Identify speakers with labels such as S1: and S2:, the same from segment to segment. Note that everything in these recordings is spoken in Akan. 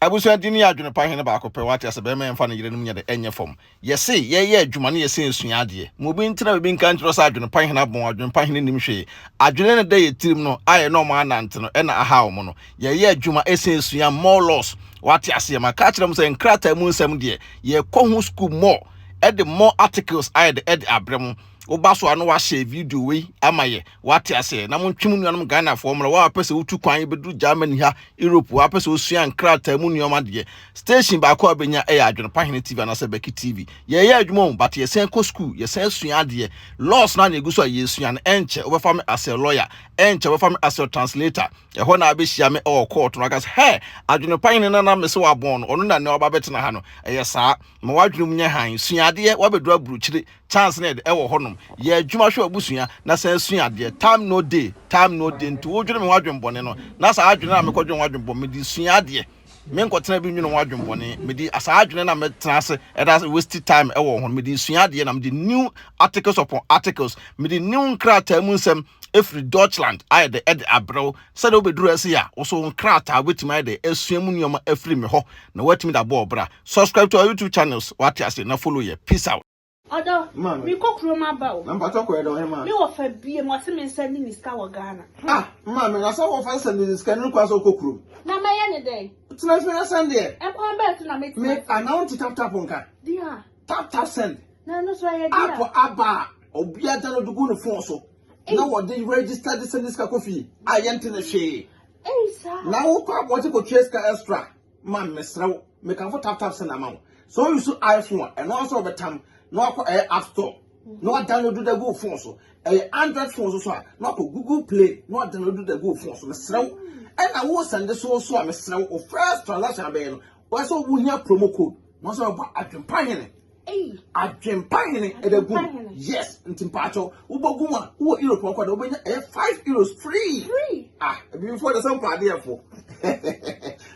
S1: Abusua din yɛ adwene pa hene baako pɛ wate ase bɛrima yɛmfa ne yerenom nyɛ de ɛnyɛ fam. Yɛse yɛyɛ adwuma ne yɛsɛ esua adeɛ. Ma obi ntena baabi nka nkyerɛ sɛ adwene pa hene abɔn adwene pa hene nim hwee. Adwene no da yɛ tirim no a yɛne ɔmo anante no ɛna aha ɔmo no. Yɛyɛ adwuma ɛsɛ esua more laws wate aseɛ. Maka akyerɛ mo sɛ nkrataa mu nsɛm deɛ yɛkɔ ho school more ɛde more articles ayɛ de ɛde abrɛ mo. Woba so a na wahyɛ video wei ama yɛ wate aseɛ na montwe mu nuanom Ghanafoɔ mmra. Wa wapɛ sɛ wotu kwan bɛduru Germany ha, Europe, wapɛ sɛ wosua nkrataa mu nneɛma deɛ, station baako a wobɛnya ɛyɛ Adwene Hene TV anaasɛ Bɛki TV. Yɛyɛ adwuma o, but yɛsan kɔ school, yɛsan sua adeɛ. Laws na egu so a yɛsua no, ɛnkyɛ wobɛfa me as a lawyer, ɛnkyɛ wobɛfa me as a translator. Ɛhɔ na abɛhyia me ɛwɔ court no aka sɛ hɛ Adwene Hene no na me sɛ wabɔn no ɔno na ne ɔba bɛtena ha no. Ɛyɛ saa ma wadwene mu nyɛ han, sua adeɛ. Wabɛduru aburukyire, chance no yɛde ɛwɔ hɔnom. Yɛ adwuma hwɛ abusua na san sua adeɛ. Time no dey, time no dey. Nti wodwene me ho adwene bɔne no na saa adwene na mekɔdwene ho adwene bɔ mede sua adeɛ. Menkɔtena bi nwene ho adwene bɔne. Mede saa adwene na mɛtena ase ɛda waste time ɛwɔ ho no, mede sua adeɛ na mede new articles upon articles, mede new nkrataa mu nsɛm ɛfiri Deutschland ayɛ de ɛde abrɛw sɛdeɛ wobɛduru ase a wɔso nkrataa wobɛtumi ayɛ de asua mu nneɛma afiri me hɔ na woatumi de abɔ ɔbra. Subscribe to our YouTube channels, wate ase, na follow yɛ. Peace out.
S2: Ɔdɔ,
S3: Maame.
S2: mi kɔ kurom aba o.
S3: Na mpatɔ kɔ yɛ dɛ ɔyɛ maa.
S2: Mi wɔ fa bie mu ɔsi mi nsa ni mi sika wɔ Ghana.
S3: Ah, maame, na sɛ wɔfa sɛ ne sika no kwan sɛ ɔkɔ kurom.
S2: Na mɛyɛ ne dɛn?
S3: Tena fie na send deɛ.
S2: Ɛkwan bɛɛ so na mi
S3: Me
S2: tena?
S3: ana wo te Tap Tap nka.
S2: Di a.
S3: Tap Tap Send.
S2: Na ɛno so ɛyɛ di
S3: App
S2: a.
S3: aba a obiara da no de gu ne phone so. Na wɔde register de send sika kɔ fie a yɛnte ne hwee.
S2: Eyi saa.
S3: Na wokɔ abɔnten kɔtua sika extra. Ma mesrɛ wo, mekamfo Tap Tap Send ama wo. Sɛ wo use iPhone a, ɛno nso wɔbɛtam na wakɔ ɛyɛ App Store na wadownload da gu phone so. Ɛyɛ Android phone so so a, na wakɔ Google Play na wadownload da gu phone so. Mesrɛ wo, ɛna wo send so so a, mesrɛ wo, wo first transaction abɛyɛ no, wɔyɛ sɛ wohia promo code na wɔsɛ wɔbɔ Adwempa Hene.
S2: Eyi.
S3: Adwempa Hene ɛda gu.
S2: Adwempa Hene.
S3: Yes, nti mpaakyɛw, wobɔ gu mu a, wowɔ Europe ɔkɔ da wobɛnya ɛyɛ €5 free.
S2: Free.
S3: Ah, ebibifoɔ de sɛ mpaadeɛfo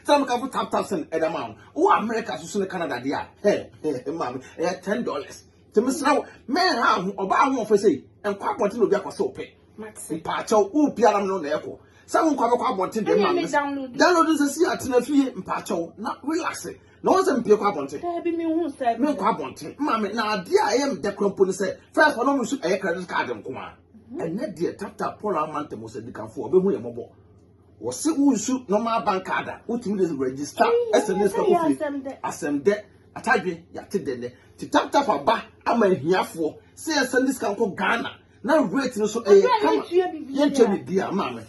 S3: sɛ mekafo Tap Tap Send ɛda ma wo. Wowɔ America so so ne Canada deɛ a, hɛ maame, ɛyɛ $10. Nti mesrɛ wo, mɛnha ho ɔbaa ho ɔfɛ sɛ nkɔ abɔnten na obi akɔ sɛ wopɛ.
S2: Mate.
S3: Mpaakyɛw, wopiara no na ɛkɔ sɛ wo nkɔ abɛkɔ abɔnten deɛ.
S2: Ɛnna
S3: Maame,
S2: mi download.
S3: Download nsɛ si atena fie, mpaakyɛw, na relax na wɔn sɛ mpie kɔ abɔnten.
S2: Daabi, mi hu sɛ.
S3: Me nkɔ abɔnten, maame, na adeɛ a ɛyɛ me dɛ kora mpo ne sɛ first ɔno nso ɛyɛ credit card nko a. Ɛnɛ deɛ, Tap Tap Paul ama ntɛm sɛ dikanfo ɔbɛhu yɛ mmɔbɔ. Wɔsi wonsu normal bank card a, wotumi de register ɛsɛ ne sika
S2: Ɛyɛ
S3: kɔ fie.
S2: asɛm dɛ.
S3: Asɛm dɛ atadwe yate dɛnɛ ti. Tap Tap aba ama ahiafoɔ sɛ yɛsɛ ne sika nkɔ Ghana na rate no so ɛyɛ
S2: Ɔbɛn
S3: kama.
S2: yɛntua biribiara.
S3: Yɛntua biribiara. Maame,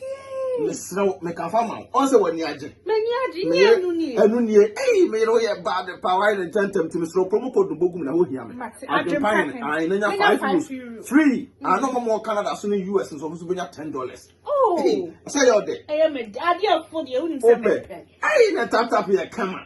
S3: mesrɛ wo, mekafa ma wo ɔn sɛ w'ani agye.
S2: M'ani agye nye ɛnu nie.
S3: Ɛnu nie. Eyi meyere woyɛ bad pa wayɛ ne ntɛntɛm ti. Mesrɛ wo, promo code bɔgum na wohia me.
S2: Mate.
S3: Adwempa
S2: Adwempa
S3: Hene.
S2: Hene.
S3: Ayi na nya
S2: Menya
S3: 5
S2: 5
S3: euros
S2: euro.
S3: free. Ano mo mo Canada so ne US nso ɔmo nso bɛnya $10.
S2: Oh.
S3: Sɛ yɛ ɔdɛ.
S2: Ɛyɛ me de adeɛ fo deɛ wonim sɛ
S3: Wopɛ
S2: mepɛ.
S3: ayi na Tap Tap yɛ kama.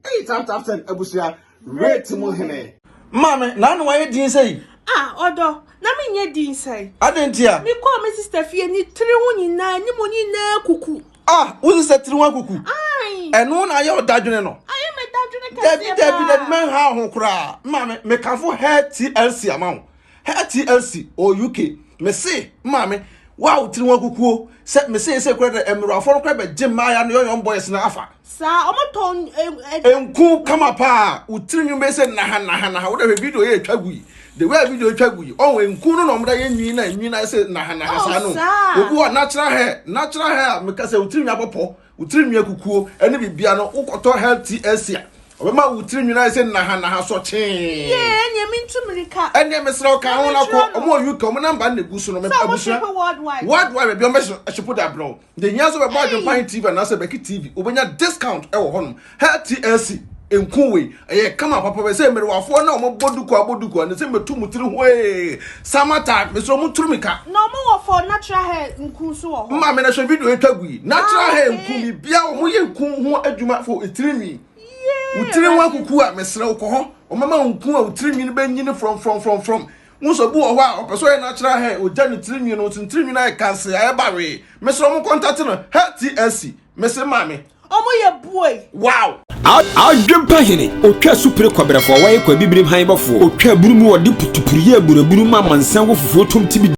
S3: Eyi Tap Tap Send, abusua rate mu hene.
S1: Maame, na ano wayɛ din sɛ yi.
S2: Ah, ɔdɔ, na menyɛ din sɛn?
S1: Adɛn nti a?
S2: Mekɔɔ me sister fie ne tiri ho nyinaa ne mu nyinaa kuku.
S1: Ah, wosi sɛ tiri ho akuku?
S2: Ai.
S1: Ɛno na ayɛ ɔdadwene no?
S2: Ayɛ me dadwene
S1: Dabi.
S2: kɛseɛ
S1: Dabi, dabi.
S2: paa.
S1: Mɛnha ho koraa, maame. Mekafo Hair TLC ama wo. Hair TLC wɔ UK. Mese maame, wa wo tiri ho akukuo sɛ mese sɛ kura dɛ mmerɛwafoɔ no kora bɛgye mmaaya no young boys no afa.
S2: Saa ɔmo tɔn ɛ
S1: Nku kama paa, wo tiri nwom bɛyɛ sɛ naha naha naha. Wode hwɛ video yɛ etwa gu yi, the way a video etwa gu yi, ɔwɔ nku no na ɔmo da yɛ nwi na nwi na ayɛ sɛ naha naha.
S2: Oh,
S1: saa no.
S2: saa.
S1: Obi wɔ natural hair, natural hair a meka sɛ wo tiri nwi abɔpɔ, wo tiri nwi akukuo ɛne bibia no, wokɔtɔ Hair TLC a, ɔbɛma wo tiri nwi na ayɛ sɛ naha naha sɔ kyee.
S2: Yee, ɛnyɛ mi ntu mirika.
S1: Ɛnneɛ mesrɛ wo, ka ho na kɔ.
S2: Metwerɛ no.
S1: Ɔmo wɔ UK, ɔmo number na egu so no.
S2: Sɛ ɔmo
S1: Abusua
S2: ship worldwide.
S1: Worldwide, baabi ɔmo bɛ ship de abrɛ wo de nyia so bɛbɔ Adwempan TV anaasɛ Bɛki TV, wobɛnya discount ɛwɔ hɔnom. Hair TLC nku wei ɛyɛ kama papa bɛ sɛ mmerewafoɔ na ɔmo bɔ duku abɔ duku a ne sɛ mɛtu mu tiri ho ee summer time. Mesrɛ ɔmo turu mi ka.
S2: Na ɔmo wɔ for natural hair nku nso wɔ hɔ?
S1: Maame, na hwɛ video etwa gu yi, natural
S2: Ah,
S1: hair
S2: okay.
S1: nku bibia ɔmo yɛ nku ho adwuma for etiri nwi.
S2: Yee.
S1: Wo tiri ho akuku a, mesrɛ wo, kɔ hɔ, ɔmama nku a wo tiri nwi no bɛnyini from from from from nso bi wɔ hɔ a ɔpɛ sɛ ɔyɛ natural hair, ogya ne tiri nwi no nso, tiri nwi no ayɛ kanse ayɛ bawee. Mesrɛ ɔmo contact no, Hair TLC. Mesrɛ maame.
S2: Ɔmo yɛ bue.
S1: Wow.
S4: Adwempa Hene otwa supere kɔbrɛfoɔ a wɔyɛ kɔ abibirim han bɔfoɔ otwa aburu mu wɔde putupuru yɛ aburaburu ma amansan wɔ fufuo tom tibi.